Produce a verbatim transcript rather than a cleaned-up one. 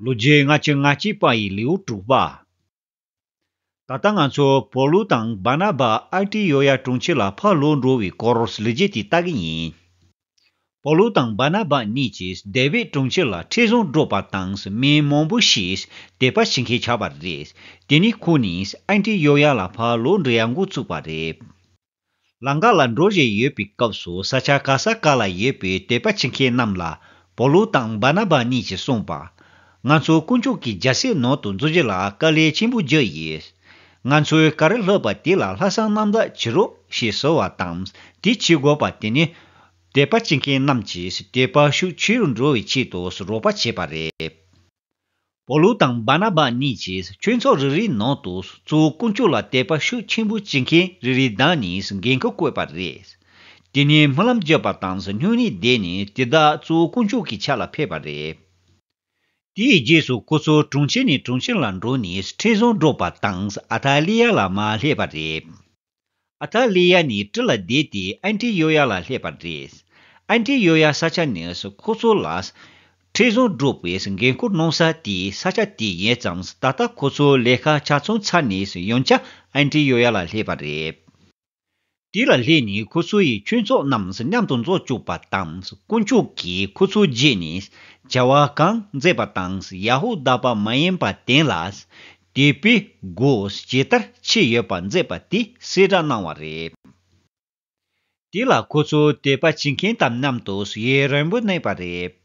ལོ་རྒྱུས་ལྔ་བཅུ་ང་གཅིག་པ་ཡི་ལེའུ་དྲུག་པ། ད་ལྟ་ང་ཚོ་པོ་ལུ་དང་བར་ན་བ་ཨན་ཏི་ཡོ་ཡ་གྲོང་ཁྱེར་ལ་ཕར་ལོག་འགྲོ་བའི་སྐོར་ལོ་རྒྱུས་དེ་ལྟ་གི་ཡིན། པོ་ལུ་དང་བར་ན་བ་གཉིས་ཀྱིས་དེ་བི་གྲོང་ཁྱེར་ལ་ཁྲིམས་སྲུང་སྒྲུབ་པ་དང་མི་མང་པོ་ཞིག་དད་པ་བྱེད་མཁན་ཆགས་པ་རེད། དེ་ནས་ཁོ་གཉིས་ཨན་ཏི་ཡོ་ཡ་ལ་ཕར་ལོག་འགྲོ་ཡ་འགོ་བཙུགས་པ་རེད། ལམ་ཁ་ལ་འགྲོ་བཞིན་ཡོད་པའི་སྐབས་སུ་ས་ཆ་ག་ས་ག་ལ་ཡོད་པའི་དད་པ་བྱེད་མཁན་རྣམས་ལ་པོ་ལུ་དང་བར་ན་བ་གཉིས་ཀྱིས་གསུངས་པ། ང་ཚོ་དཀོན་མཆོག་གི་རྒྱལ་སྲིད་ནང་དུ་འཛུལ་རྒྱུ་ལ་དཀའ་ལས་ཆེན་པོ་བརྒྱབ་ཡོད། ང་ཚོའི་ག་རེ་ལྷག་པ་དེ་ལ་ལྷག་བསམ་རྣམ་དག་བྱེད་རོགས་ཞེས་ཟེར་བ་དང་དེ་བྱེད་དགོས་པ་དེ་ནི། དད་པ་བྱེད་མཁན་རྣམས་ཀྱིས་དད་པ་ཤུགས་ཆེ་རུ་འགྲོ་བའི་ཆེད་དུ་རོགས་པ་བྱས་པ་རེད། པོ་ལུ་དང་བར་ན་བ་གཉིས་ཀྱིས་ཆོས་ཚོགས་རེ་རེའི་ནང་དུ་གཙོ་བོ་དཀོན་མཆོག་ལ་དད་པ་ཤུགས་ཆེན་པོ་བྱེད་མཁན་རེ་རེའི་བདག་ནས་འགན་ཁུར་བསྐོས་པ་རེད། དེ་ནས་སྨོན་ལམ་བརྒྱབ་པ་དང་སྨྱུང་གནས་བསྡད་ནས་དེ་དག་གཙོ་བོ་དཀོན་མཆོག་གི་ཕྱག་ལ་ཕེབས་པ་རེད། དེའི་རྗེས་སུ་ཁོ་ཚོ་གྲོང་ཁྱེར་ནས་གྲོང་ཁྱེར་ལ་འགྲོ་ནས་ཁྲིམས་སྲུང་སྒྲུབ་པ་དང་ཨ་ཐ་ལི་ཡ་ལ་མར་སླེབས་པ་རེད། ཨ་ཐ་ལི་ཡ་ནས་གྲུ་ལ་བསྡད་དེ་ཨན་ཏི་ཡོ་ཡ་ལ་སླེབས་པ་རེད། ཨན་ཏི་ཡོ་ཡ་ས་ཆ་ནི་ཁོ་ཚོ་ལ་ཁྲིམས་སྲུང་སྒྲུབ་པའི་འགན་ཁུར་གནང་ས་དེའི་ས་ཆ་དེ་ཡིན་ཙང་ད་ལྟ་ཁོ་ཚོ་ལས་ཀ་ཆ་ཚང་ཚར་ནས་ཡང་བསྐྱར་ཨན་ཏི་ཡོ་ཡ་ལ་སླེབས་པ་རེད། དེ་ལ་སླེབས་ནས་ཁོ་ཚོ་ཡི་ཆོས་ཚོགས་རྣམས་མཉམ་དུ་འཛོམས་བཅུག་པ་དང་དཀོན་མཆོག་གིས་ཁོ་ཚོ་རྗེས་ནས་བྱ་བ་གང་མཛད་པ་དང་ཡ་ཧུ་དཱ་པ་མ་ཡིན་པ་དེ་ལ་དད་པའི་སྒོ་ཇི་ལྟར་ཕྱེ་ཡོད་པ་མཛད་པ་དེ་གསལ་བསྒྲགས་གནང་བ་རེད། དེ་ལ་ཁོ་ཚོ་དད་པ་བྱེད་མཁན་དང་མཉམ་དུ་ཡུན་རིང་པོ་གནས་པ་རེད།